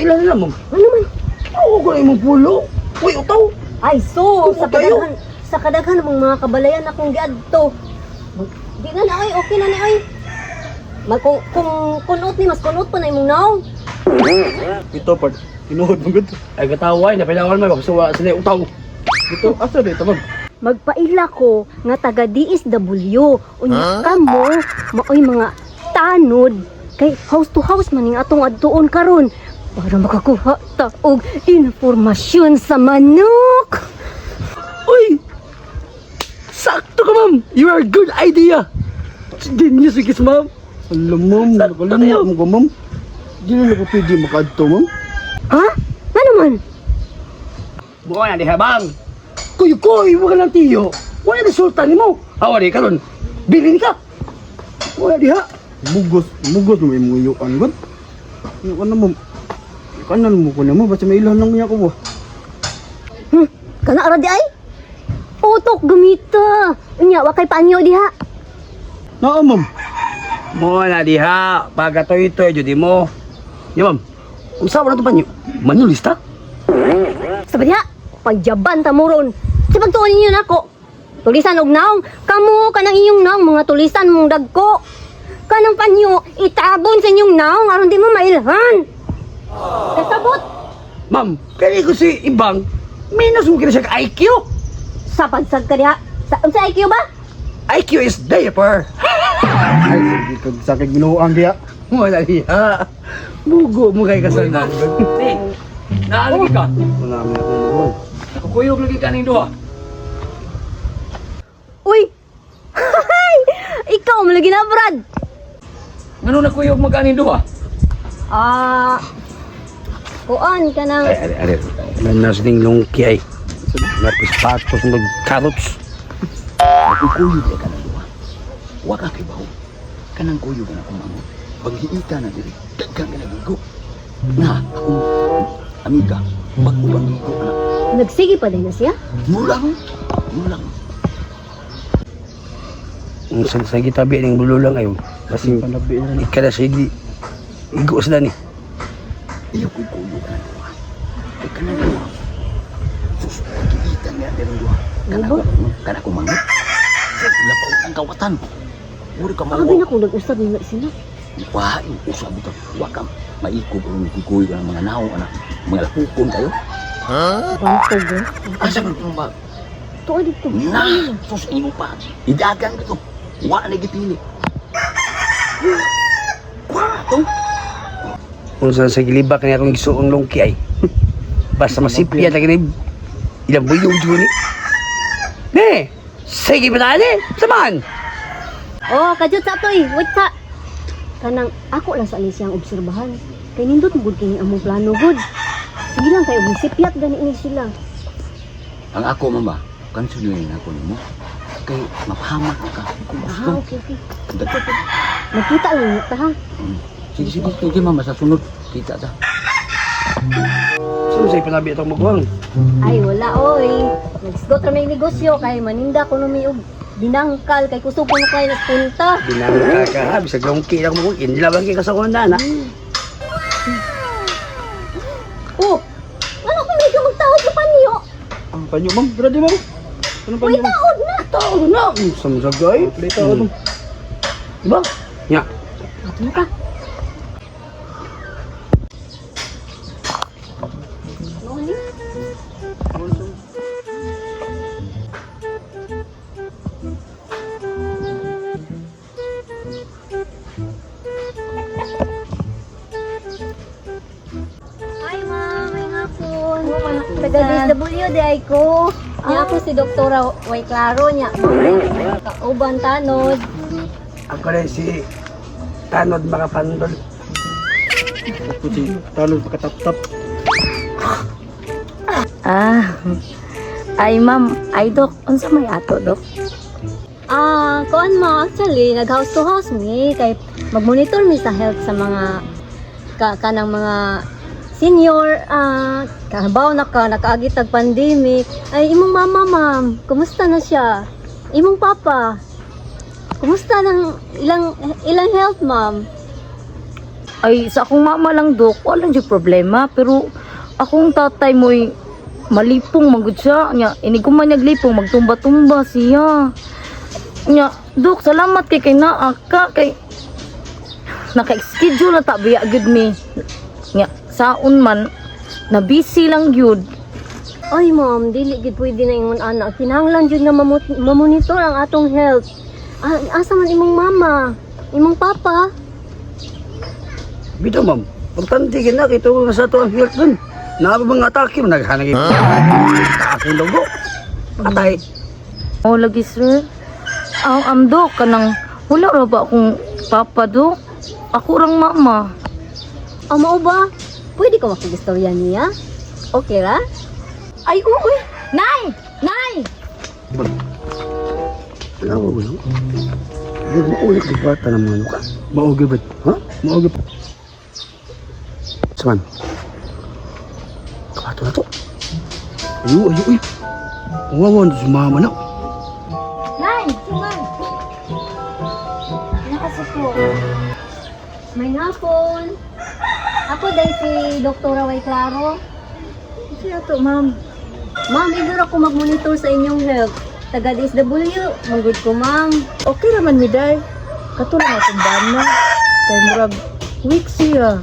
Maila nila, ma'am. Ano man? Ako ko na imong pulo. Uy, utaw. Ay, so, Kung sa tayo. kadaghan, sa kadaghan mong mga kabalayan akong giadto. Di na na oy, okay na ni oy. Kung kunot ni mas kunot pa na imong naong. Ito part. Tinuod mo gud. Ay, kataway, napailangan mo. Basta wala sila utaw. Ito asa dito, ma'am? Magpaila ko nga taga DSW. Unya kamo maoy mga tanod kay house to house man ning atong adtuon karon para makakuha ta og informasyon sa manok. Uy! Sakto ka, ma'am! You are a good idea! Genius, wikis, ma'am. Alam, ma'am, Sakto nakalimot kayo. mo ko, ma'am. Di na ko pwede makaadto, ma'am. Ha? Ano man? Bukan na diha, bang! Kuy-kuy, mo ka ng tiyo. Wala resulta ni mo. Awa di karon. Bilin ka. Wala diha. Mugos, mugos mo imong iyuan gud. Iyuan na, ma'am. Kanan mo ko na mo basta mailahan lang niya ko ba. Kana ara di ay? Utok gumita. Unya wa kay panyo diha. Naa, ma'am. Mo na diha, pagatoy-toy jud mo. Ya, ma'am. Unsa wala to panyo? Manulista? Sa diha, pagjaban ta mo ron. Sa pagtuon ninyo nako. Tulisan og naong, kamo kanang inyong naong mga tulisan mong dagko. Kanang panyo itabon sa inyong naong aron di mo mailhan. Kasabot Ma'am, kaya ko si Ibang, minus mo kina siya ka IQ. sa pagsag ka diha. Sa unsa IQ ba? IQ is diaper. Ay, sige kag sakig binuang diya. Wala diha. Bugo mo kay kasalan. Ni, naalagi ka. Wala man akong buwan. Nakukuyog lagi ka ning duha. Uy. Ikaw mo lagi na, Brad. Ngano nakuyog mag aning duha? Ah, kuan kanang Ay, ay, ay. Nanas ning lungki ay. Napis patos mag carrots. Nakukuyog ka ng duha. Wa ka kay baho. Kanang kuyog na akong amo. Paghiita na diri, daghan ka nagigo. Na, akong amiga, bag-o bang gigo na. Nagsige pa din na siya. Mulang, mulang. Ang sa gitabi ning bululang ayo. Kasi Panabi na. ikada sige. Igo sila ni. Iyo ko'y kuyog na duha. Kay kanang duha. Sus, paghiita niya diri duha. Kanang, kanang akong mangot. Lapaw ang kawatan. Uri ka Abi mo. na kung nag-usab nila sila. Wa, usab ito. Wa ka maikog o nakikuyog ang mga naong anak. Mga lapukon kayo. Bantog eh. Asa man itong ba? Tuwa dito. Na, sus imo pa. Idagan ko to. Wa na gipili. Wa to. Kung saan sa gilibak niya akong gisuong lungki ay. Basta masipya na kinib. Ilang buyog dyan ni. Ne! Sige pa tayo ni! Saman! Oh, kajut sa to eh. Wait sa. Kanang ako lang sa alis siyang obserbahan. Kay nindot mo gud kini among plano gud. Sige lang kayo sipyat gani ni sila. Ang ako man ba, kansunuin ako nimo. Kay mapahamak ka kung gusto. Ah, okay, okay. Dagdag. Magkita lang ta ha. Sige, sige, sige mama sa sunod. Kita ta. Saan sa'yo panabi itong magwang? Ay wala oy. Nagsgot ra may negosyo kay maninda kuno mi og binangkal kay kusog kuno kay nas punta. Binangka ka ha, bisag lungki lang mo. Inlabang kay kasakon na na. Oh. Ano kung medyo magtaod sa panyo? Ang panyo, ma'am. Ready, ma'am. Anong Uy, panyo? ma'am? taod na. Tao na! Samsagay. Play taon, ma'am. Diba? Nya. Ato na ka. Ano ni? Hi, ma'am. May hapon. Taga DSW di ay ko. Nya ako si Doktora Way Claro nya. Kauban tanod. Ako rin si Tanod Makapandol. Ako si Talon pakatap-tap. Ah. Ay, ma'am. Ay, dok. Unsa may ato, dok? Ah, kuan mo actually nag house to house mi kay magmonitor mi sa health sa mga kanang mga senior, kahabaw na ka nakaagi tag pandemic. Ay imong mama, ma'am, kumusta na siya? Imong papa, kumusta nang ilang ilang health, ma'am? Ay, sa akong mama lang, Dok, wala jud problema. Pero akong tatay mo'y malipong magud siya. Nya, inig ko man naglipong, magtumba-tumba siya. Nya, Dok, salamat kay kay naa ka kay naka-schedule na ta biya gyud mi. Nya, saon man na busy lang gyud. Ay ma'am, dili gid pwede na ingon ana. Kinahanglan jud nga mamonitor ang atong health. Ah, asa man imong mama, imong papa? Bitaw, ma'am. Importante gid na kay tuo sa ato ang health dun. Naa ba mga atake mo naghanag huh? Atake dugo. Atay. Oh, lagi sir. Ang amdo kanang wala ra ba akong papa do? Ako rang mama. Ah, mao ba? Pwede ko makigistorya niya? Okay ra? Ay, uy. Nay! Nay! Wala ba wala? Hindi mo ulit di bata ng mga nuka. Mao gyud. Ha? Mao gyud. Saman. Kawato na to. Ayo, ayo, uy. Kawawa na si mama na. Nay! Suman! Nakasuko. May hapon. Ako dahil si Dr. Way Claro. Siya to, ma'am. Ma'am, igor ako mag-monitor sa inyong health. Taga DSW, manggod ko ma'am. Okay raman mi day. Kato lang akong bana. Kay murag weak siya.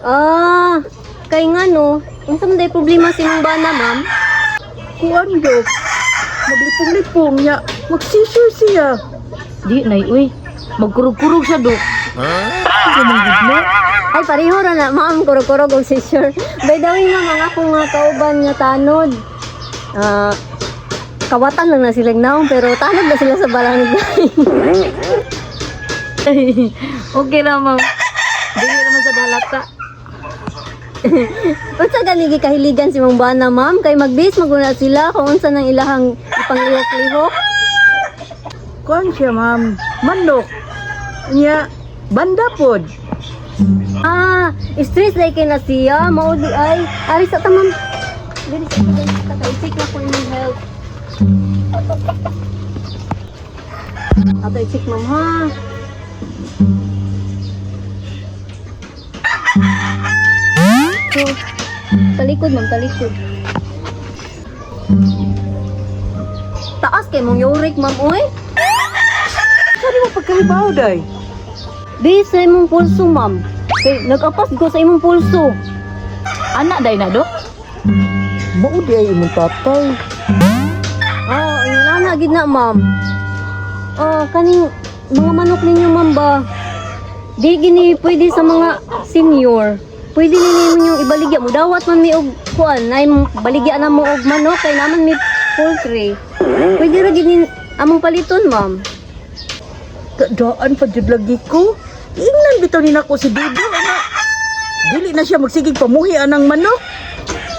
Ah, kay nga no, unsa man day problema sa imong bana, ma'am? Kuan dok. Maglipong-lipong niya. Mag-seizure siya. Di, nay, uy. Magkurog-kurog siya, dok. Ay, pareho ra na, ma'am, kurog-kurog og seizure. By the way, ma'am, ang akong mga kauban nga tanod. Ah, kawatan lang na silang naong, pero tanod na sila sa barangay. Okay ra, ma'am. Dili naman sa dalata. Unsa gani gikahiligan si mong bana, ma'am? Kay magbis maguna sila kung unsa nang ilahang ipanglihok-lihok. Kuan siya ma'am. Manok. Niya banda pod. Ah, stress like kay na siya, mao di ay. Ari sa ta, ma'am. Dili sa ta, kay check na ko imong health. Ato i-check ma'am ha. So, talikod ma'am, talikod. Taas kay mong uric ma'am oy. Sari mo pagkahibaw day. Base sa imong pulso ma'am. Kay nag-apas ko sa imong pulso. Anak, day na, dok. Mao di ay imong tatay. Oh, ayun na na gid na, ma'am. Oh, kaning mga manok ninyo, ma'am ba? Di gini pwede sa mga senior. Pwede ni ninyo ibaligya mo dawat man mi og kuan, nay baligya na mo og manok kay naman mi poultry. Pwede ra gid nin among paliton, ma'am. Daan pa jud lagi ko. Ingnan bitaw ni nako si Dudong ana. Dili na siya magsigig pamuhi anang manok.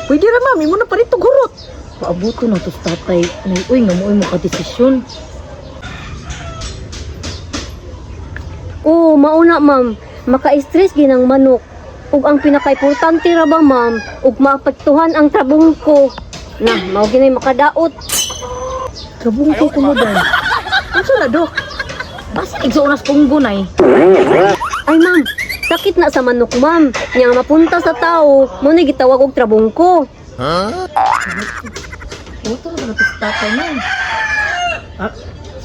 Pwede ra ma'am, imo na palit og hurot. Paabuto na to sa tatay. Nay, uy, nga mo, uy, mo ka-desisyon. Oo, mauna, ma'am. Maka-stress ginang manok. Ug ang pinakaimportante ra ba, ma'am, ug maapektuhan ang trabungko. Na, mao ginay makadaot. Kabungko ko mo day. Unsa na dok? Basta igsuon nas punggo, nay. Ay ma'am, sakit na sa manok ma'am. Nya mapunta sa tao, mo na gitawag og trabungko. Puto na to sa tatay, nay. Ah,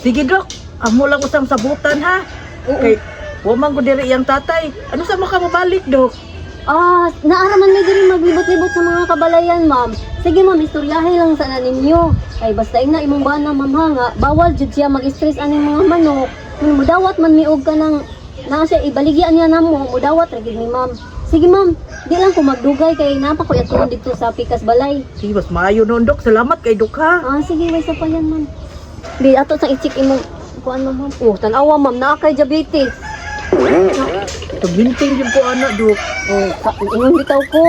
sige dok, amo lang usang sabutan ha. Okay. Wa man ko diri iyang tatay. Ano sa makamabalik dok? Ah, naaraman may diri maglibot-libot sa mga kabalayan ma'am. Sige ma'am, istoryahe lang sana ninyo. Ay basta ingna imong bana ma'am ha nga, bawal jud siya mag-stress aning mga manok. Mun mudawat man miog ka ng naa siya ibaligyan niya namo, mudawat ra gid ni ma'am. Sige ma'am, di lang ko magdugay kay napa ko yatong dito sa Pikas Balay. Sige, mas maayo noon dok. Salamat kay dok ha. Ah, sige, may isa pa yan, ma'am. Di, ato sa i-check imong kuan ma'am. Ha? Oh, tan-awa ma'am, naa kay diabetes. Tuginting jud ko ana dok. Oh, ingon bitaw ko.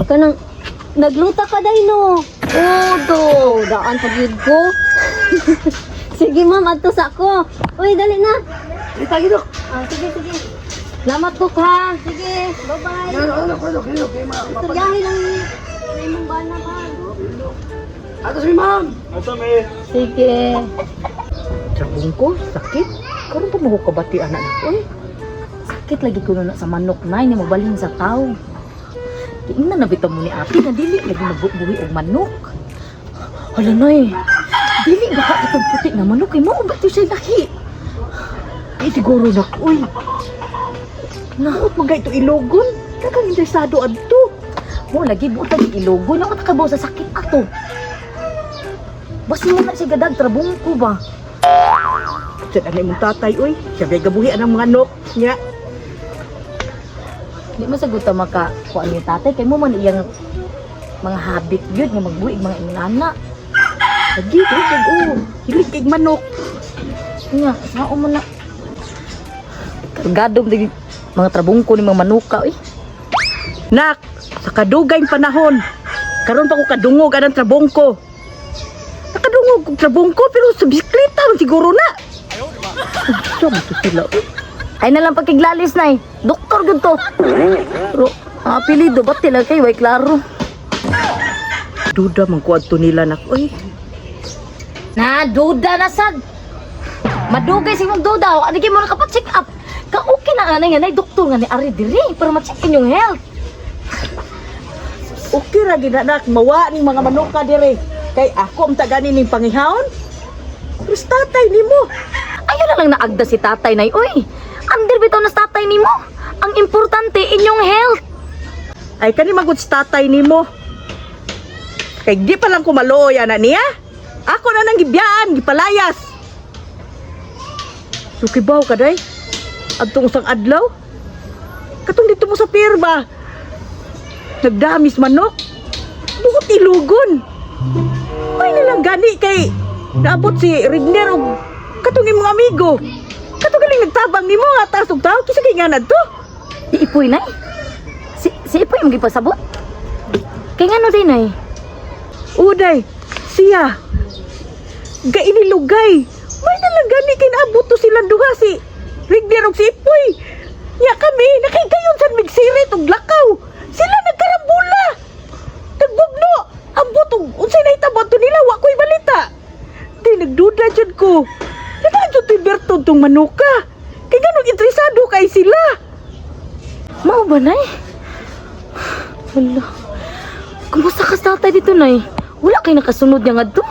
Kanang nagluta ka day no. Oh, do, daan pag yun ko. Sige ma'am, adto sa ako. Uy, dali na. Di tayo dok. Ah, sige, sige. Salamat ko ha. Sige, bye-bye. Ano ano ano ano kay ma. Istoryahe lang ni imong bana ma'am. Ato si ma'am. Asa me? Sige. Trabungko, sakit. Karon pa mo ko kabati anak nako eh. Sakit lagi kuno na sa manok na ni mobalhin sa tao. Tingnan na bitaw mo ni ate na dili lagi magbuhi og manok. Hala nay. Dili ba ka itong puti na manok kay mao ba to siya lahi? Ay, siguro nak, uy. Naot man kay ito ilogon. Daghang interesado adto. Mo lagi buot lagi ilogo na ka kabaw sa sakit ato. Basta mo na siya gadag trabong ko ba? Sa ani mong tatay, uy. Siya ba'y gabuhi ang mga nok niya. Di man sagot ta maka kuan ni tatay kay mo man iyang mga habit gyud nga magbuhi mga inana. Lagi, kay oh. Hilig kay manok. Nya, sao man na. Kargado di mga trabong ko ni mga manuka eh. Nak, sa kadugay panahon, karon pa ko kadungog anang trabongko. Nakadungog kog trabongko pero sa bisikleta man siguro na. Unsa man to sila? Uy? Ay na lang pagkiglalis na eh. Doktor gyud to. Pero ang apelyido ba't tila kay way klaro. Duda man ko adto nila nak. Uy, Na duda na sad. Madugay si mong duda. Ano kay mo nakapa-check up? Ka okay na nga nga nay doktor nga ni ari diri para ma-check inyong health. okay ra gid na, nak mawa ning mga manuka dire. Kay ako ang tagani ning pangihawon. Pero sa tatay nimo. Ayaw na lang naagda si tatay nay. Uy, under bitaw na sa tatay nimo. Ang importante inyong health. Ay kani magud sa tatay nimo. Kay di pa lang ko maluoy ana niya. Ako na nang gibiyaan, gipalayas. Sukibaw ka day. Adtong usang adlaw. Katong dito mo sa pirma. Nagdamis manok. Buot ilugon. May nilang gani kay naabot si Rigner og katong imong amigo. Katong galing nagtabang nimo nga taas og tao kisa kay nga nadto. Si Ipoy nay. Si Ipoy mong gipasabot. Kay ngano din nay? Uday, siya. Gainilugay. May nalagani kay naabot to silang duha si Rigner og si Ipoy. Nya kami, nakigayon sa migsirit og lakaw. Sila nagkarambula. Nagbugno. Ambot og unsay nahitabo to nila wa ko'y balita. Di nagduda jud ko. Nagka jud to'y Berton tong manuka. Kay ganong interesado kay sila. Mao ba nay? Wala. Kumusta ka sa tatay dito nay? Wala kay nakasunod niya ngadto.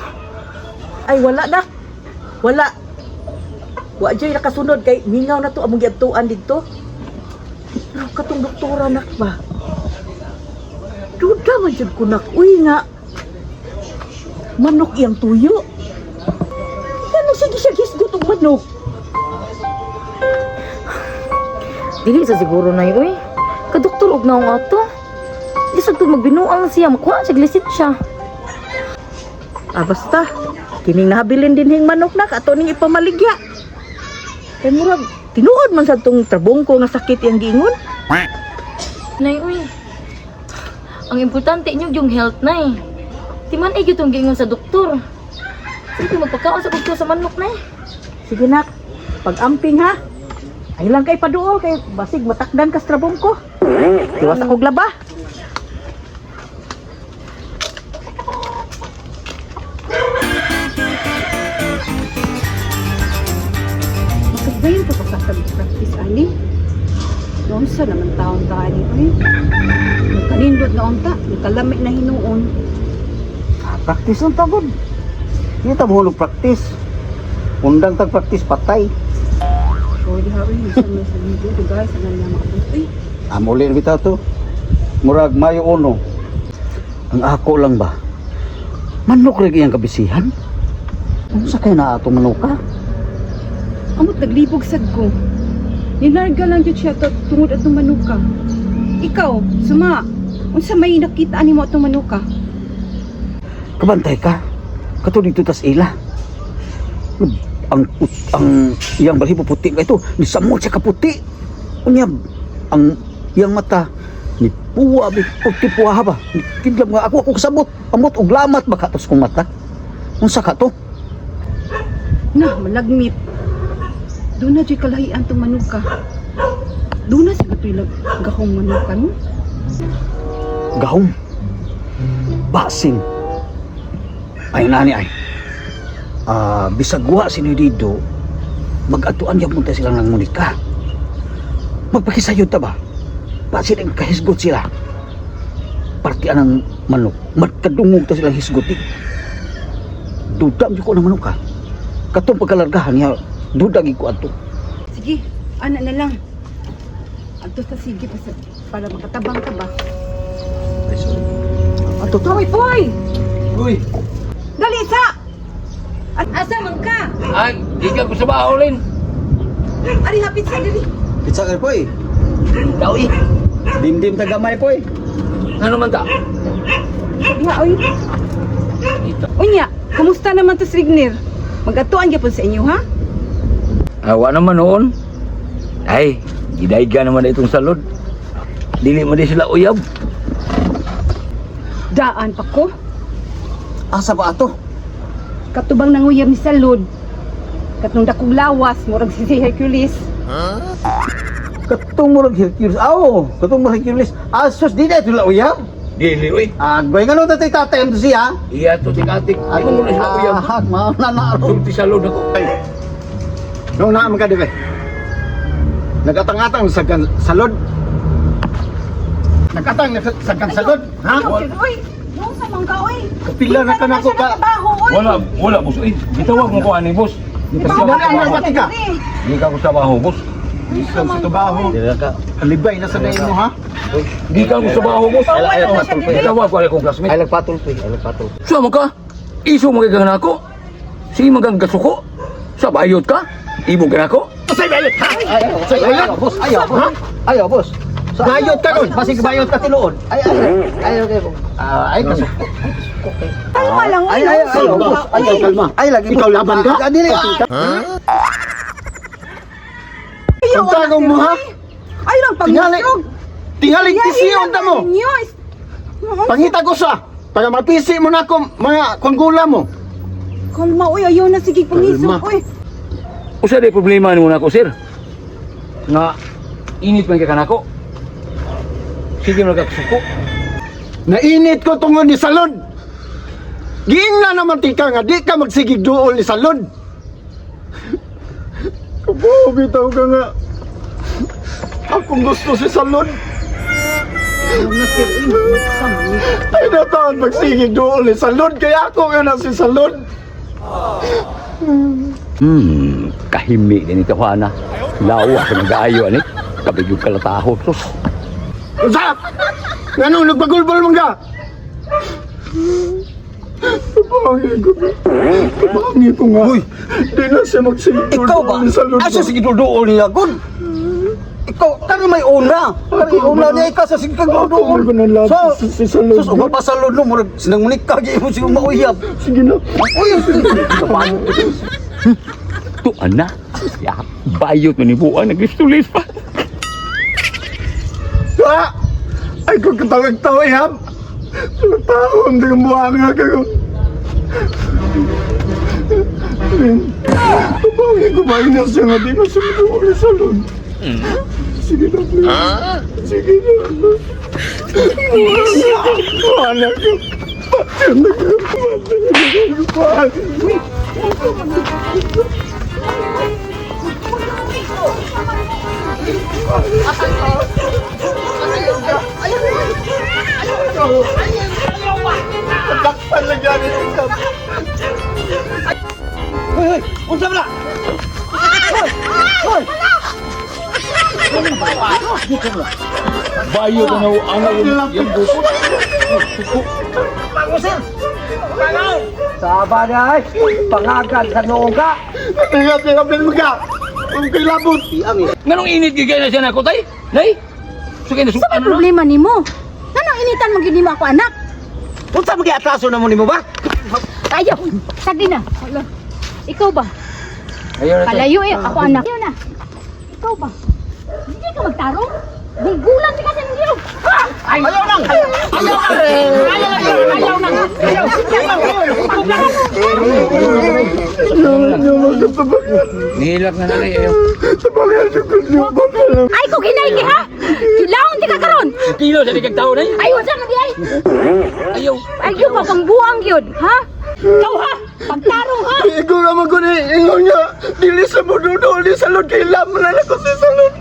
Ay wala na. Wala. Wa jay nakasunod kay mingaw na to among giadtuan didto. Pero katong doktora nak ba? Duda man jud ko nak. Uy nga. Manok iyang tuyo. Ano sige siya gisgot og manok. Dili sa siguro nay uy. Kadoktor og naong ato. Di sa to magbinuang siya, makuha siya glisit siya. Ah basta. Kining nahabilin din hing manok nak ato ning ipamaligya. Kay murag tinuod man sa tong trabongko nga sakit iyang giingon. Nay uy. Ang importante inyo yung health nay. Di man ay gyud tong giingon sa doktor. Sige magpakaon sa doktor sa manok nay. Sige nak, pag-amping ha. Ay lang kay paduol kay basig matakdan kas trabong ko. Iwas akong laba. Masagdayon pa pagkatag practice ani. Noon sa naman taon ta ani oy. Nagkanindot na unta, nagkalami na hinuon. Ah, practice ang tagod. Hindi ta mahulog practice. Undang tag practice patay. So di ha oy, sa man sa video dugay sa nang maabot oy. Amuli na bitaw to. Murag Mayo 1. Ang ako lang ba? Manok lagi ang kabisihan. Unsa kay na ato manuka? Amot naglibog sad ko. Ninarga lang jud siya to, tungod atong manuka. Ikaw, suma. Unsa may nakita nimo atong manuka? Kabantay ka. Kato dito tas ila. Ang ang iyang balhibo puti ka ito. Ni samot siya kaputi. Unya ang iyang mata ni puwa bi puti puwa ba. Ni Kidlam nga ako ako kasabot. Amot og lamat ba ka tos kong mata. Unsa ka to? Na, malagmit. Doon na jud kalahian tong manuka. Doon na sa katoy gahong manuka no. Gahom. Basin. Ay nani ay. Ah, bisag wa si Dido, mag-atuan gyud punta sila ng Monica. Magpakisayod ta ba? Basin ang kahisgot sila. Parte anang manok. Magkadungog ta silang hisgot eh. Duda ko ng manok ha. Katong pagkalargahan niya, duda gyud ko adto. Sige, ana na lang. Adto sa sige pa para makatabang ka ba. Ay, sorry. Ato ta. Hoy, Poy! Uy, Dali sa! Asa man ka? ay, gikan ko sa baho lin. Ari hapit sa diri. Pizza ka po eh. Daw eh. Dimdim tagamay po eh. Ano man ta? Nga oy. Unya, kumusta naman to si Rignir? Magatuan gyapon sa inyo ha? Awa naman noon. Ay, gidayga naman na itong salod. Dili mo di sila uyab. Daan pa ko. Asa ba ato? Katubang nanguyab ni Salud. Katong dakong lawas, murag si Hercules. Katong murag Hercules. Aw, katong murag Hercules. Asos di na ito la uyab. Dili, uy. Agoy nga no tatay tatay ang siya. Iya to tik-atik. Di mo muna sila uyab. Ah, mao na na ron. Sulti salod ako. Nung naman ka di ba? Nagatang-atang sa salod. Nagatang sa salod, ha? Oy, nung sa mangka oy. Kapila na ka na ko ka. Trabaho oy. Wala, wala, boss. Uy, gitawag mo ko ani, boss. Sila na ang mati ka. Gikan ko sa baho, boss. Bisan sa trabaho. Alibay na sa dayon mo ha. Gikan ko sa baho, boss. Ay, ay, ay, Gitawag ko ani kong classmate. Ay lagpatol po, ay lagpatol. Sama ka? Iso mo kay nako. Sige magang gasuko. Sa bayot ka? Ibog ka nako? Say bayot ha. Say Ay, bayot. ayaw, boss. Ayaw, boss. Ayaw, boss. Bayot ka nun. Basig bayot ka tinuod. Ay, ay, ay, okay. Ah, ay, kaso. Kalma lang oy. Ay, ay, ay, Kalma. boss. Ay, Kalma. Ay, lagi. Ikaw laban ka? Ah, dili. Ang tagaw mo ha. Ay lang Tingali. pag Tingali tisiyon ta mo. Pangita ko sa. Para mapisi mo na ako mga konggula mo. Kalma oy, ayaw na sige pangisog Kalma. oy. Usa di problema nimo nako, sir. Nga init man kay kanako. Sige man kasuko. Nainit ko tungod ni Salod. Giingna naman tika nga di ka magsigig duol ni Salod. Kubo, bitaw ka nga. Akong gusto si Salod. Ay nataan magsigig duol ni Salod kaya ako nga na si Salod. Kahimi din ito Juana. Lawa sa nag-aayo ani. Kabig yung kalataho sus. Unsa? Ngano nagbagulbol man ka? Kapangi ko. Kapangi ko nga. Uy, di na siya magsigig duol Ikaw ba? ni Salod. Asa sige duol niya gun? Ikaw, kani may una. Kani una niya ikaw sa sige kang Ako duol. man ko nang labi So, si Salod. sus, uga pa salod no, murag sinang ka gyud mo siguro mauyab. Sige na. Uy, Tu ana. Ya, bayot na ni buwan nag-istulis pa. Ah! Ay, kung katawag tao, ihap! Tao, hindi ko mukha nga kayo. Kapangin ko ba na siya nga di na siya magawali sa salon? Sige na, please. Sige na. Wala ka. Patay na ka. Patay na ka. Takpan lang yan. Hoy, hoy, unsa man na? Hoy! Bayot na ang yung buko. Saba na ay, pangagan sa noong ka. Tingap, tingap, tingap ka. Ang kilabot. Nganong init gigay na siya nako tay? Nay? Sige na Sa may ano na? problema nimo? Nganong initan mo gid nimo ako anak? Unsa man atraso na mo nimo ba? Ayaw, sagdi na. Ikaw ba? Ayaw na tay. Palayo eh, ako anak. Ayaw na. Ikaw ba? Hindi ka magtarong? Gulgulan ka sa inyo. Ayaw nang. Ayaw nang. Ayaw nang. Ayaw Nihilak na nanay ayaw. Ay ko ginay ha? Kilawon di ka karon. Kilo sa likag tao nay. Ay unsa man di ay? Ayaw. Ayaw pa pang buang gyud, ha? Ikaw ha? Pagtarong ha? Ikaw naman ko ni ingon nga. Dili sa mo dudol ni salod kay lam na ako si salod.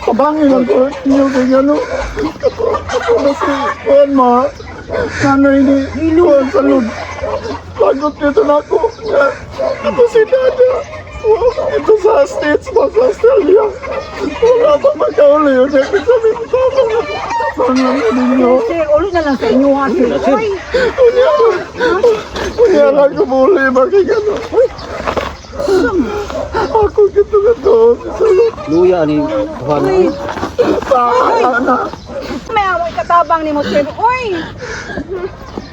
Tabangin lang ko ninyo kay ano. Kato na si Juan ma. Nanay ni Juan Salud. Lagot nito na ako. Ito si Dada. Ito sa States ba sa Australia. Wala pa magkauli yun. Sabi ko, tabang na. Tabang lang ko ninyo. Sir, ulo na lang sa inyo ha, sir. Uy, Unya, unya lang kumuli. Bakit gano'n? Ako gito ka to. Salud. Luya ni Juan. Paana na. May amoy katabang nimo, sir. Uy!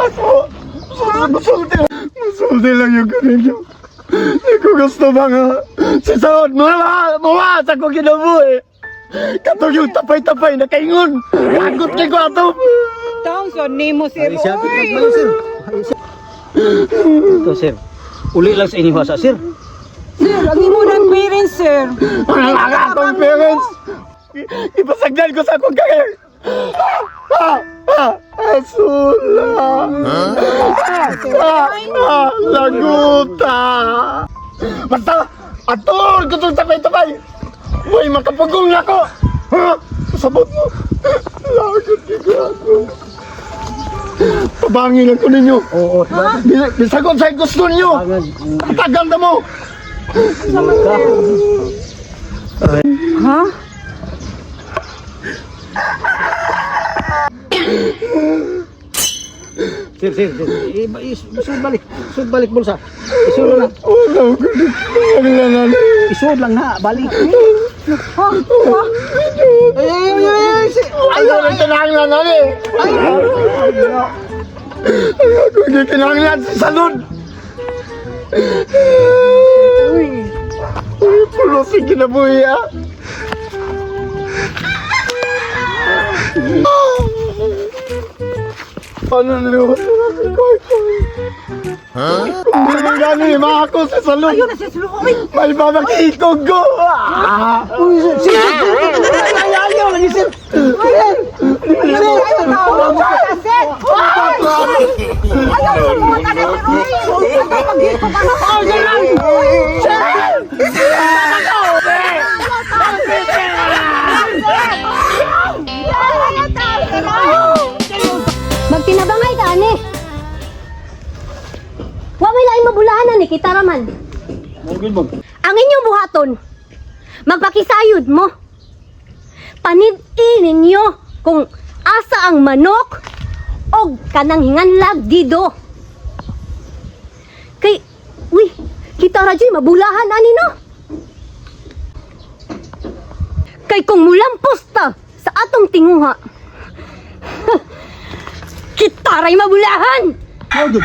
Ako, musulti, musulti lang yung kunin. Hindi ko gusto ba nga. Si Saad, mula, mula sa ko kinabuhi. Katong yung tapay-tapay na kaingon. Lagot kay ko ato. Taong sa nimo, sir. Ay, siya, Uy! sir. Ito, sir. Uli lang sa inyo sa sir. Sir, ang imo ng parents, sir. Wala lang atong parents. Ipasagdan ko sa akong kagay. Ah, ah, ah, asula. Ah, ah, ah, laguta. Basta, atol ko itong tapay-tapay. Uy, makapugong na ko. Ha? Sabot mo. Lagot kay ako. Tabangin lang ko ninyo. Oo, Bisagot sa gusto ninyo. Tagal na mo. Ha? Sir, sir, sir. Isud balik. Isud balik bulsa. Isud lang. Wala ko Wala na. Isud lang na, balik. Ha? Ha? Ay, ay, ay, ay, sir. Ayaw na kinahanglan na eh. Ayaw ko hindi kinahanglan sa salon. Uy! Uy, pulos yung kinabuhi ah. Paano naliwas na si Koy Koy? Kung hindi gani, ako sa salon. Ayun na, sir. Uy! May babakikog ko! Ah! Uy, sir, sir, sir, sir, sir, ay, ay, ayaw lagi, sir. Sir, sir, Ayaw na, sir. Uy! Ayaw sa mga tanan, sir. Uy! Ayaw paghikog ano? Magtinabangay ka ani. Wa may laing mabulahanan ni kita raman. Ang inyong buhaton, magpakisayod mo. Panid-i ninyo kung asa ang manok og kanang hinganlag dido. Kay, uy, kita ra dyo'y mabulahan ani no. Kay kung mulampos ta sa atong tinguha, kita ra'y mabulahan! Mao jud.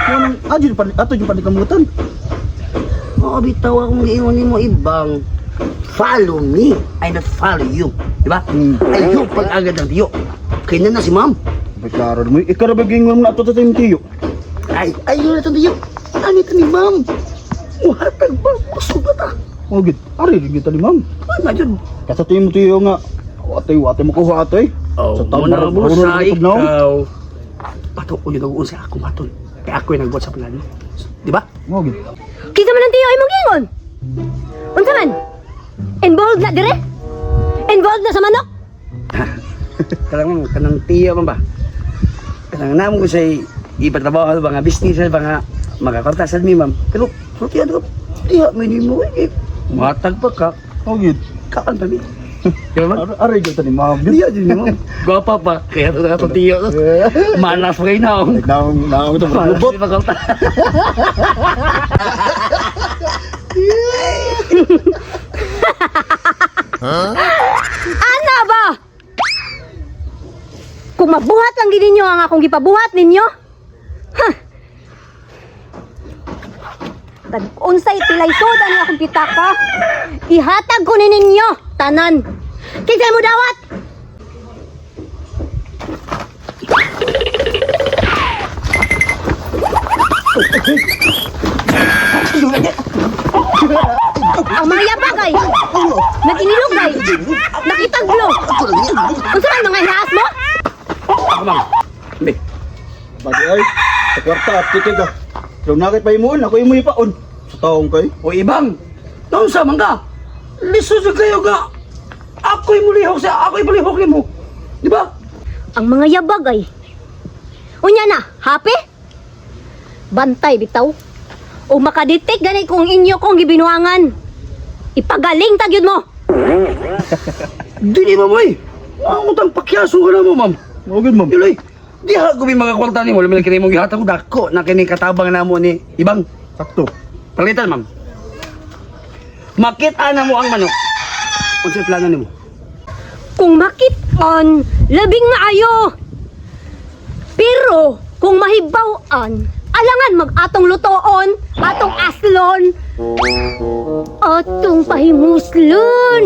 Mao nang adyo pa ato jud panikamutan. Oo, bitaw akong giingon nimo ibang follow me, I not follow you. Di ba? Ay, yung pag-agad ng tiyo. Kaya na na si ma'am. Bay klaro mo, ikaw ra ba giingon na ato sa imong tiyo? Ay, ayun na itong tiyo. Ano ito ni ma'am? Muhatag ba? Busog ba ta? Mao gid. Ari gid ta ni ma'am. Ano yun? Kasi ato imong tiyo nga atay watay mo kuha atoy. Oh, Sa taon muna na mo sa marunong na. ikaw. Pato ko yun ang sa ako matol. Kaya ako yung nagbuhat sa plano. Di ba? Mao gid. Kinsa man ang tiyo imong giingon? Unsa man? Involved na dire? Involved na sa manok? Kanang kanang tiyo man ba? Kanang namo ko say ipatrabaho ba nga business ba nga makakorta sad mi ma'am. Pero pero tiyo ko tiyo mi nimo eh. Matag pa ka. Oh, gid. Kaan pa mi. Di ba, ma'am? Aray gyud ta ni ma'am. Diya dyan ni ma'am. Gwapa pa. Kaya ito na itong tiyo. Manas pa kayo na. Naong naong ito Manas lubot. pa kayo. Ana ba? Kung mabuhat lang gid ninyo ang akong gipabuhat ninyo. Ha. Tag unsay pilay soda ni akong pitaka. Ihatag ko ni ninyo tanan. Kinsay mo dawat? Ang mga bagay. Nag-inilog ay. Nakitaglo. Unsa man mga ihas mo? Be, Bagi ay, sa kwarta at titig ah. Pero nakit pa imuon, ako imo ipaon. Sa taong kay. O ibang, naunsa man ka? Lisod sa kayo ka. Ako'y mulihok sa, ako'y mulihok nimo. Di ba? Ang mga yabag ay. Unya na, happy? Bantay bitaw. O makadetect gani kung inyo kong gibinuangan. Ipagaling ta gyud mo. Dili ma'am oy. Ang utang pakyaso ka na mo ma'am. Mao gid ma'am. Yuloy, di ha ko mga kwarta nimo, lamin kini mong gihatag ko dako na kini katabang namo ni Ibang. Sakto. Palitan ma'am. Makita na mo ang manok. Unsay plano nimo? Kung makit-on, labing maayo. Pero kung mahibaw-an, alangan mag-atong lutoon, atong aslon, atong pahimuslon.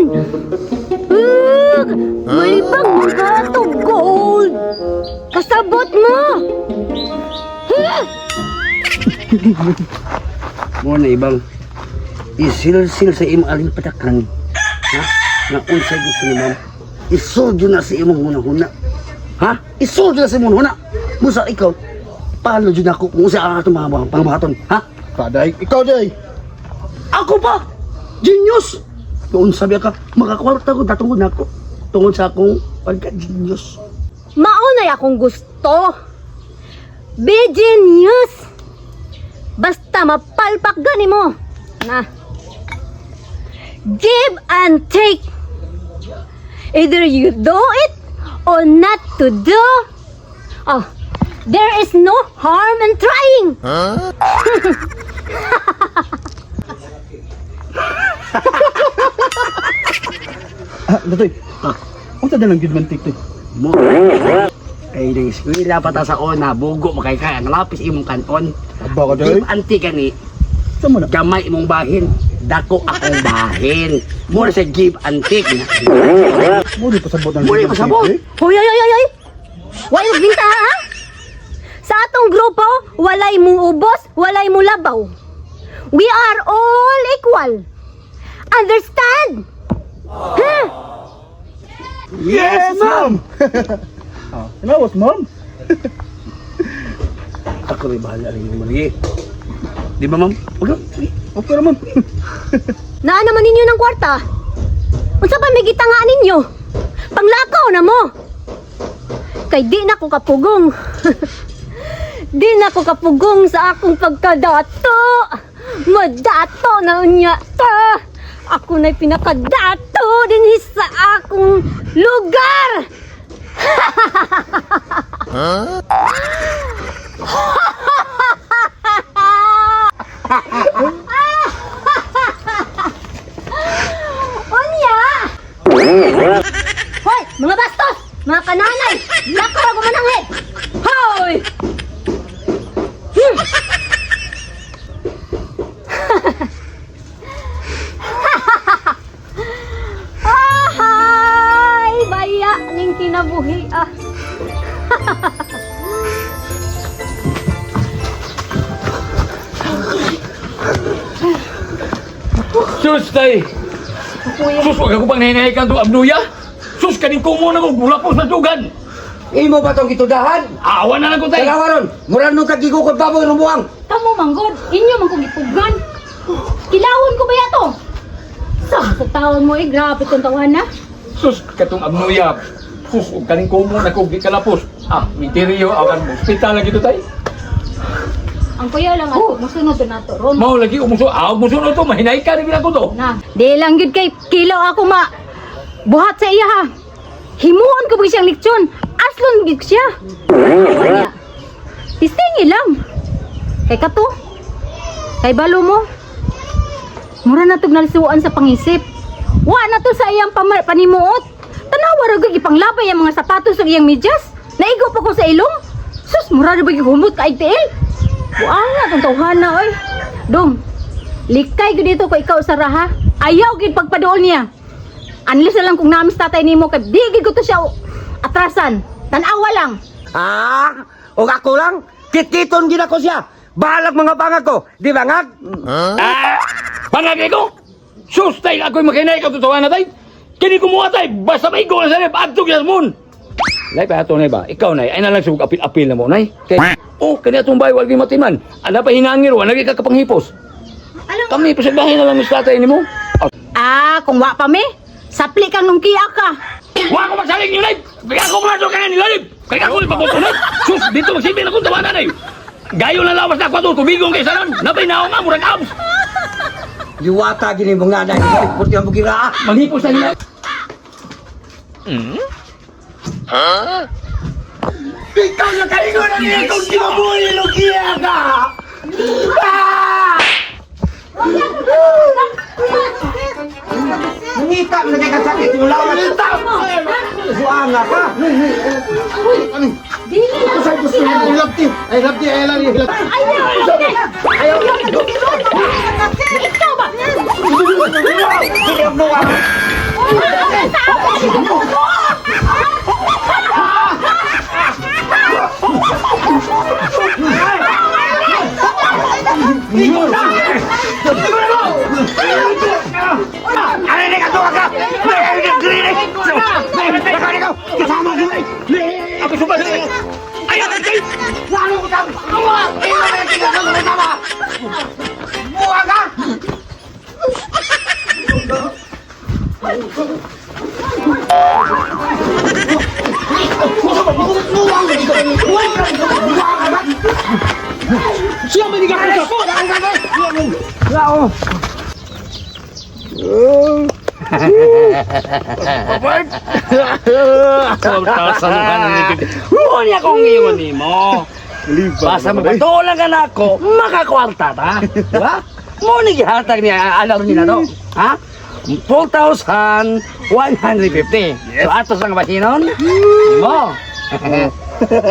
Ugh, malibang mag-atong gold. Kasabot mo. Huh? Mo na Ibang. Isilsil sa imong aling patakan. Ha? Nga unsay gusto ni ma'am. Isulod na sa imong hunahuna. Ha? Isulod na sa imong hunahuna. Busa ikaw, paano jud ako kung unsa ang atong mga pangbuhaton, ha? Kaday, ikaw day. Ako pa! Genius! Noon sabi ka, makakwarta ko, datungod na ako. Tungod sa akong pagka-genius. Maunay akong gusto. Be genius. Basta mapalpak gani mo. Na. Give and take. Either you do it or not to do. Oh, there is no harm in trying. Ah, datoy. Ah, unsa dalang gid man tik toy? Mo. Ay, nang eskwela pa ta sa ona, bugo makay kay ang lapis imong kanon. Aba ka day. Give anti gani, Sa mo na? gamay imong bahin, dako akong bahin. Mo na sa give and take. Mo di pasabot ang Mo di give and pasabot. take, eh. Hoy, hoy, hoy, hoy! Way magbinta ha? Sa atong grupo, walay muubos, walay mulabaw. We are all equal. Understand? Huh? Yes, ma'am. Ah, Inawas, ma'am. Ako may bahala rin mo lagi. Di ba ma'am? Okay, sige. Okay ra ma'am. Naa naman ninyo ng kwarta. Unsa pa may gitangaan ninyo? Panglakaw na mo. Kay di na ko kapugong. Di na ko kapugong sa akong pagkadato. Madato na unya ta. Ako na'y pinakadato din sa akong lugar. Unya! Hoy, mga bastos! Mga kananay! Lakaw ako mananghid! Hoy! Ahay! Baya ning kinabuhi ah. Sus, tay! Sus, wag ako pang nahinahikan itong abnuya! Sus, kaning kumo na ko, gulapos na tugan! Imo ba tong gitudahan? Awa na lang ko, tay! Tanawa ron, mura nung kagigukod baboy ng buwang. Kamo manggod, inyo man kong gipugan. Kilawon ko ba yato? Sa taon mo eh, grabe tong tawahan na. Sus, katong abnuya! Sus, ug kaning kumo na ko, gikalapos! Ah, mitiryo, awan mo, hospital lang ito, tay! Ang kuya lang ato, musunod to nato ron. Mao lagi umuso, ah, musunod to, mahinay ka rin ko to. Na, di lang gyud kay kilaw ako ma buhat sa iya ha. Himuon ko ba siyang leksyon? Aslon gyud siya. Kanya, tistingi lang. Kay kato. Kay balo mo. Mura na tog nalisuan sa pangisip. Wa na to sa iyang panimuot. Tanawa ra gyud ipanglabay ang mga sapatos ug iyang medyas. Naigo pa ko sa ilong. Sus, mura ra ba gyud humot kaig tiil. Buang tong tawhana oy. Dong, likay gyud dito ko ikaw sa raha. Ayaw gyud pagpaduol niya. Unless na lang kung namis tatay nimo kay di gyud ko to siya atrasan. Tan-awa lang. Ah, og ako lang kitkiton gid ako siya. Balag mga bangag ko, di ba ngag? Ah! Pangagay ko! Sus, tay, ako'y makinay ka totoo na tay. Kini kumuha tay, basta may go na sa lib, adto sa moon. Nay, pa ato nay ba? Ikaw nay, ay nalang sugag apil-apil na mo nay. Kay, oh, kani atong bahay wal matiman. Ana pa hinangir, wala ka kapanghipos. Kami pasagdahin na lang mis tatay nimo. Ah, kung wa pa mi, sapli kang nung kiya ka. Wa ko magsalig niyo nay. Kaya ako mga ka ni lalib. Kaya ako ipaboto nay. Sus, dito magsilbi na kong tawanan nay. Gayo na lawas na ako ato, tubigong kay sanon. Napay naong nga, murag abs. Diwata gini mong nanay, puti ang bugira. Manghipos na nila. Ikaw na kaingon na niya kung kinabuhi lugiya ka. Ah! Nangita mo na kay kasakit yung lawas. Buanga ka. Dili lang Ay, gusto mo hilabti. Ay, hilabti, ay, hilabti, hilabti. Ayaw! Ayaw! Ikaw ba? Ako suba sa Ayaw, ay! Siya may nigakot ako! Huwag niya kong iwan nimo. Basta magpatulang ka na ako, makakwarta ta. Di ba? Mo ni gihatag niya alam niya na to. Ha? 4,150. So atos ang basinon? Mo.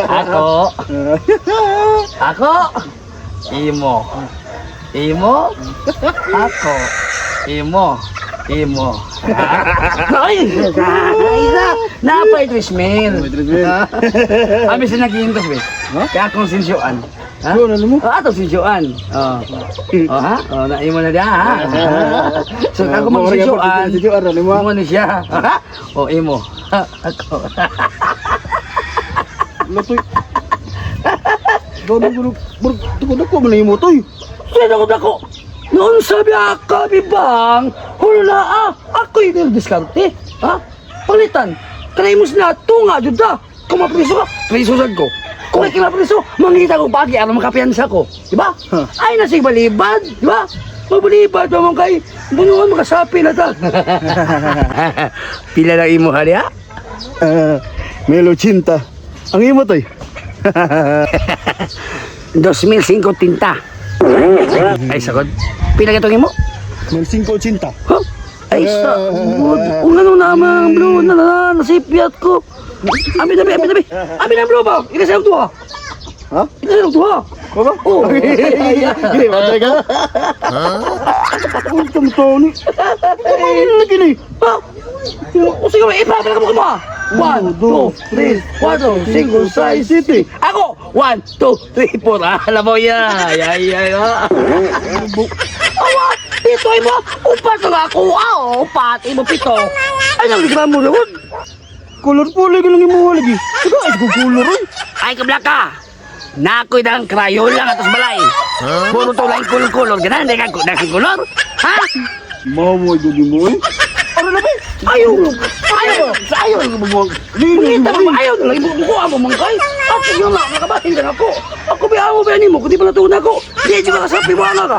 Ako. Ako. Imo. Imo. Ako. Imo. Imo. Ay! Isa! Napay Trismil. Abi sa nagiintos eh. Kaya akong sinsyuan. Ha? Ano mo? Oh, atong sinsyuan. Oh. Oh, ha? Oh, na imo na diha, ha? So ako Ah, mag sinsyuan. Sinsyuan na nimo. Imo ni siya. Ha? Oh, imo. Ha, Ako. Latoy. Doon mo bro, tukod ako man imo toy. Sino ko dako? Noon sabi ako, bibang, hula ah, ako'y diskarte. Ha? Palitan, kanay mo sila, tunga, juda. Kung mapriso ka, priso sad ko. Kung ikay mapriso, mangita ko pagi, ano makapiyansa ko. Di ba? Ay, nasig balibad, di ba? Mabalibad, mo kay, bunuan makasapi na ta. Pila lang imo hali, ha? Ah, Melo 80. Ang imo toy. 2,005 tinta. Ay, sagod. Pila ka imo? Mel 580. Huh? Ay, sa... Good. Kung ano naman, bro, na na, nasipyat ko. Abi, abi, abi, abi. Abi na, bro, ba? Ika sa'yo tuwa. Ha? Ika sa'yo tuwa. Baba? Oo. Gini, matay ka? Uy, tumtoni. Ano lagi ni? Ha? O sige, ipapala ka mo mo. 1, 2, 3, 4, 5, 6, 7. Ako! 1, 2, 3, 4. Ah, alam mo yan. Ay, ay, ay. ah. Awa! Pito ay mo! Upat nga ako! Ah, upat! Imo pito! Ay, nang mo naman! Colorful lagi lang imo lagi. Ikaw ay ko color oy. Ay, kabla ka! Nakoy dang crayola nga tos balay. Puro to lang kulor-kulor. Ganan, di ka dang kulor. Ha? Mamoy gud mo oy. Ano na ba? Ayaw! Ayaw! Ayaw! Mangita mo! Ayaw na lang! Mukuha mo mangkay! Ako yung nga, nakabahin ka na ako! Ako ba amo ba nimo? Kundi pa natuon ako! Di ka kasapi mo ka!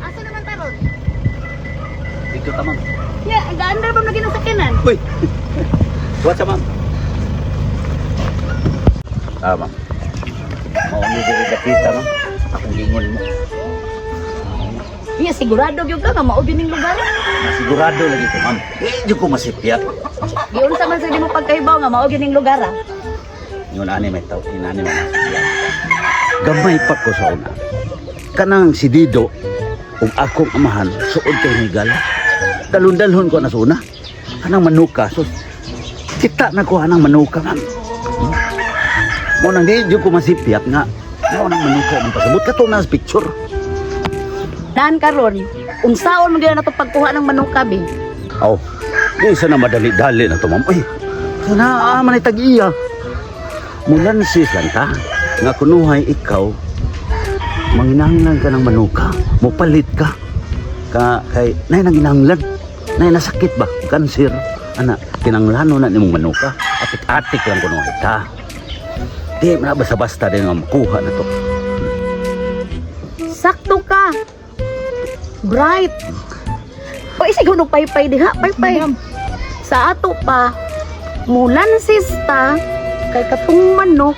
Asa naman taron? Dito ta, ma'am. Ya, gaandar ba lagi ng sakyanan? Uy! What's up, ma'am? Ah, ma'am. Mao ni diri kita, ma'am. Akong gingon mo. Ya, sigurado gyud ka nga mao gyud ning lugar. Sigurado lagi ko, ma'am. Di ko masipya. Giunsa man sa nimo pagkahibaw nga mao gyud ning lugar ah. Yun ani may tao, inani may Gamay pa ko sa una. Kanang si Dido ug akong amahan suod kay higala. Dalon-dalhon ko na sa una. Kanang manuka so kita na ko anang manuka, ma'am. Mo nang di jud ko masipyat nga mao nang manuka ang pasabot kato na sa picture. Daan karon, unsaon man gyud na to pagkuha ng manuka bi? Aw, di sana madali-dali na to, ma'am. Uy, sana ah, man ay tag-iya. Mulansis lang ta, nga kunuhay ikaw, manginahanglan ka ng manuka, mupalit ka. Ka, kay, nay nanginahanglan, nay nasakit ba, kanser. Ana, kinanglano na nimong manuka, atik-atik lang kunuhay ta. Di, na basta-basta din nga makuha na to. Sakto ka. Bright. O isig hunog paypay diha, paypay. Sa ato pa, mulansis ta kay katong manok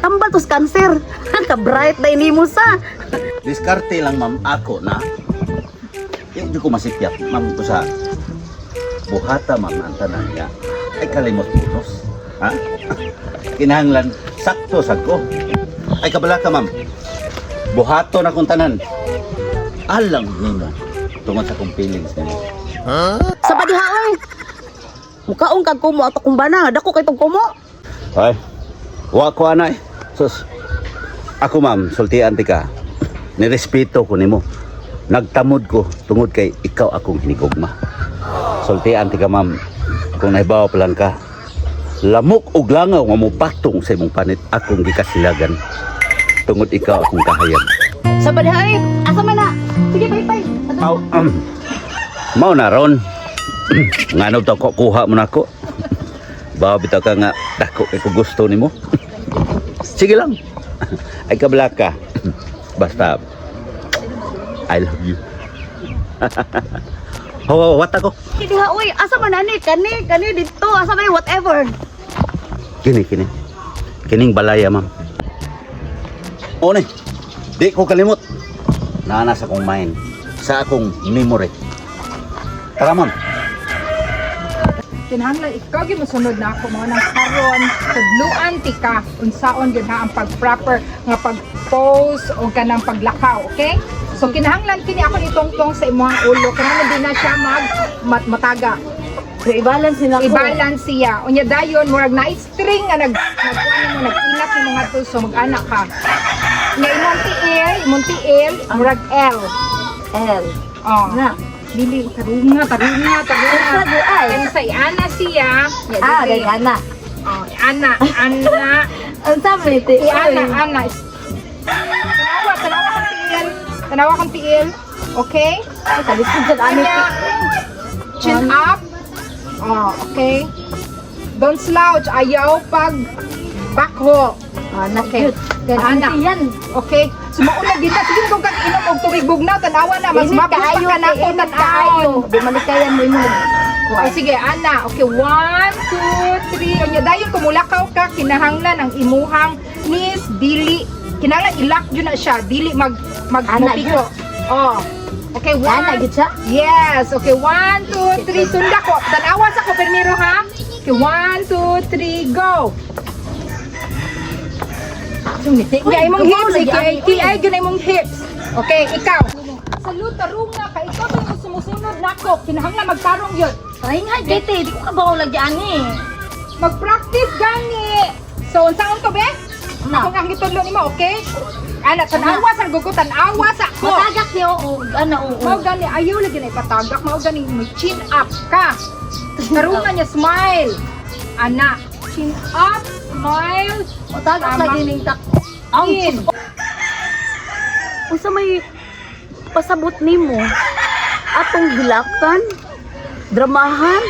tambal tos kanser. Ka bright na nimo sa. Diskarte lang ma'am ako na. Hindi ko masipyat ma'am ko sa buhata ma'am ang tanan niya ay kalimos punos. Ha? Kinahanglan sakto sa ko. Ay kabala ka ma'am. Buhato na kong tanan. Alang nimo tungod sa kong feelings nimo. Sa padiha oy. Mukaong kag kumo ato kumbana, dako kay tong kumo. Ay, wa ko anay. Sus. Ako ma'am, sultian ti ka. Nirespeto ko nimo. Nagtamod ko tungod kay ikaw akong hinigugma. Sultian ti ka ma'am. Kung nahibaw pa lang ka, lamok og langaw nga mopatong sa imong panit akong gikasilagan. Tungod ikaw akong kahayag. Sa padiha oy, asa man na? Sige paypay. Aw, mao na ron. Ngano to ko kuha mo nako. Bawa bitaw ka nga dako kay ko gusto nimo. Sige lang. Ay kabla ka. Basta I love you. Ho, ho, what ako? Sige diha oy, asa man ani kani kani didto, asa man whatever. Kini kini. Kining balaya, ma'am. O ni. Di ko kalimot. Naa sa akong mind, sa akong memory. Tara, ma'am. Kinahanglan ikaw gyud mosunod na ako mao nang karon tudluan ti ka unsaon gyud ha ang pag-proper nga pag-pose o kanang paglakaw, okay? So kinahanglan kini ako itungtong sa imong ulo kinahanglan di na siya mag mataga. So i-balance nila ko. I-balance siya. Unya dayon murag na string nga nag nagkuan nimo nag-ilak nimo ngadto so mag-ana ka. Nga imong tiil, murag L. L. Oh. Na. Dili tarunga, tarunga, tarunga. Sa di ay. Kaya sa iana siya. Ya, Ah, dili. dali ana. Oh, ana, ana. Ang sabi ti. Iana, ana. Tanawa, tanawa kang tiil. Tanawa kang tiil. Okay? Ay, kalisod jud ani. Kanya, chin up. Oh, okay. Don't slouch. Ayaw pag backho. Ana Okay. cute. Then, ana. Yan. Okay? Sumauna gita. Sige kung kang inom og tubig bugnaw, tanawa na. Mas Init mabot pa kaayo, ka na ako init kaayo. tan-aon. Di malikayan mo imo. Ay, sige, ana. Okay, 1, 2, 3. Anya, dayon kumulakaw ka, kinahanglan ang imuhang knees, dili. Kinahanglan ilak yun na siya. Dili mag, mag Ana, mupiko. Oh. Okay, one. Ana gid siya. Yes. Okay, 1, 2, 3. Sunda ko. Tanawa sa ko, permiro, ha? Okay, 1, 2, 3, go. Ya, imong hips, ikay, ikay, yun imong hips. Okay, ikaw. Salud, tarunga ka. Ikaw ba yung sumusunod nako? Kinahanglan magtarong yun. Pahinga gite, di ko kabaw lagi ani. Mag-practice gani. So unsaon to be? Ako ang gitudlo nimo, okay? Ana, tan-awa sa gugo, tan-awa sa ako. Matagak niyo, oo, ana, oo. Mao gani ayaw lagi na ipatagak, mao gani may chin up ka. Tarungan niya smile. Ana, chin up, smile. Matagak Tama. lagi ning tak. Ang In. Unsa may pasabot nimo atong hilakan, dramahan,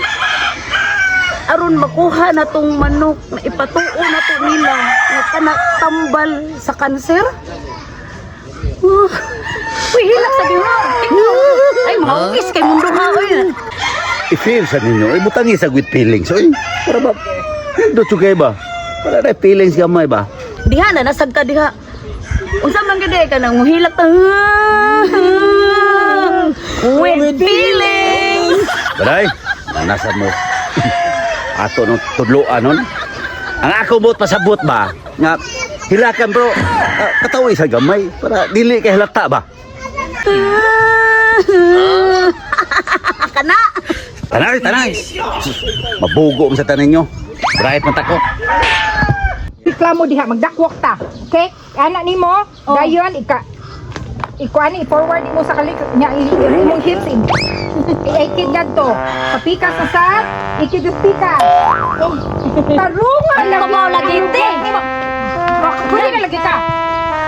aron makuha na tong manok na ipatuo na to nila nga kana tambal sa kanser. Uy, hilak sa diha. Ikaw. Ay, maukis kay mundo ha. Oy. I-feel sa ninyo. Ibutangi sa with feelings. Oy, para ba? Nindot kay ba? Para na feelings gamay ba? Diha na nasag ka diha. Unsa man gid ka nang muhilak ta. With feelings. Baday, nanasad mo. Ato nung tudloan nun. Ang ako buot pasabot ba? Nga, hilakan bro. Ah, katawi sa gamay. Para dili kay halata ba? Kana. Tanay, tanay. Sus, mabugo mo sa tanin nyo. Bright man tako. Reklamo diha magdakwak ta. Okay? Ana nimo, dayon ika ikuan i-forward nimo sa kalik nya imong hips ikid ngadto. Sa pikas sa sa ikid sa pikas. Tarungan lang. Mao lagi, te. Pwede na lagi ka.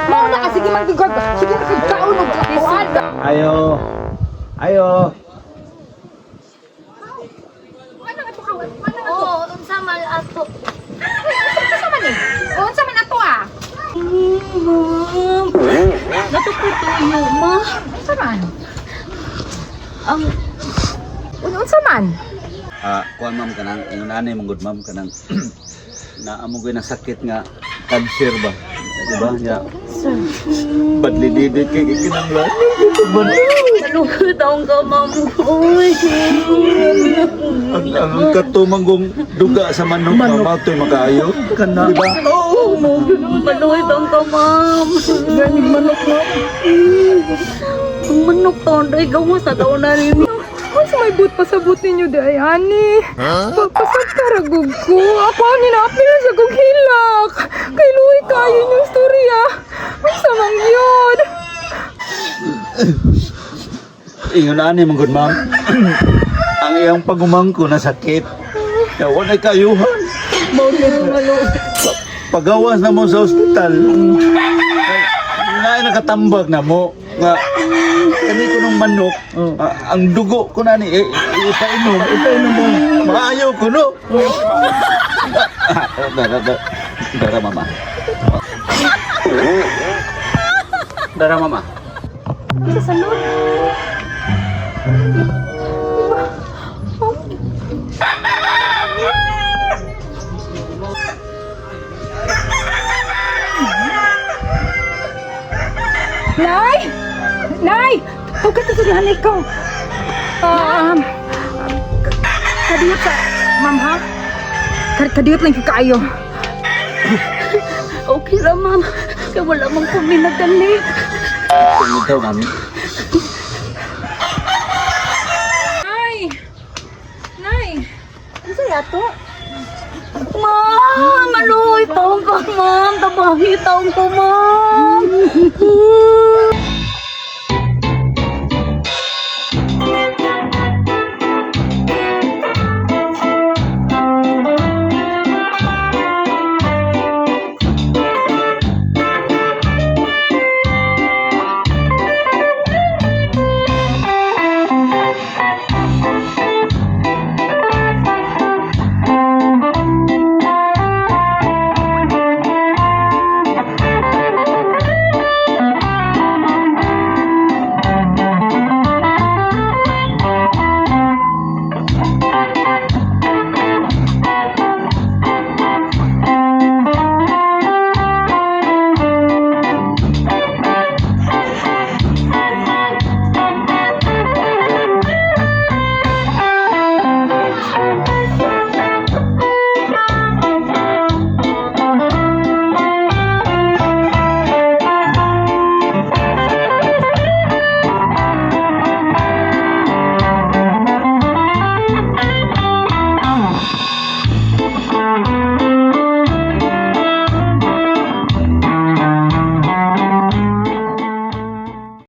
Mao na ka sige manggigag. Sige na kag kaon og kuan. Ayo. Ayo. Ano nga to ka? Ano nga to? Oo, unsa man ato. Unsa man eh? Unsa man ato ah? Ma'am, natutuyo, ma. Unsa man? Ang Unsa man? Ah, kuan ma'am kanang ingon ani mong good ma'am kanang naamo gyud na sakit nga cancer ba. Di ba? Nya. Badli didit kay kinanglan. Salugod ang ka, ma'am. Uy. Ang katumanggong duga sa manok, manok. Matoy makaayo. Kana. Di ba? Oo, maluhit ang ka, ma'am. Ganing manok, ma'am. Ang manok taon, dahil gawas na taon na rin. Unsa may but pasabot ninyo day ani? Pagpasagkaragog ko. Ako ang ninaapil sa kong hilak. Kay luwi kayo yung storya. Unsa man yun? Ingon ani mong good ma'am. Ang iyang pagumangko na sakit. Ya wala kayuhan. Pagawas na mo sa ospital. Nga nakatambag na mo nga kani ko nung manok, ah, ang dugo ko na ni ipainom, ipainom mo. Maayaw ko no. Dara, dara, dara mama. Dara mama. Sa salon. Nay! Nay! Tawag ka sa nanay ko. Kadiyot sa... Ma'am, ha? Kadiyot lang kaayo. Okay ra, ma'am. Kaya wala mang kami nagdali. Tingin mami. Nay! Nay! Unsa yato? Ma'am, maluoy taon ka, ma'am. Tabahi taon ko, ma'am.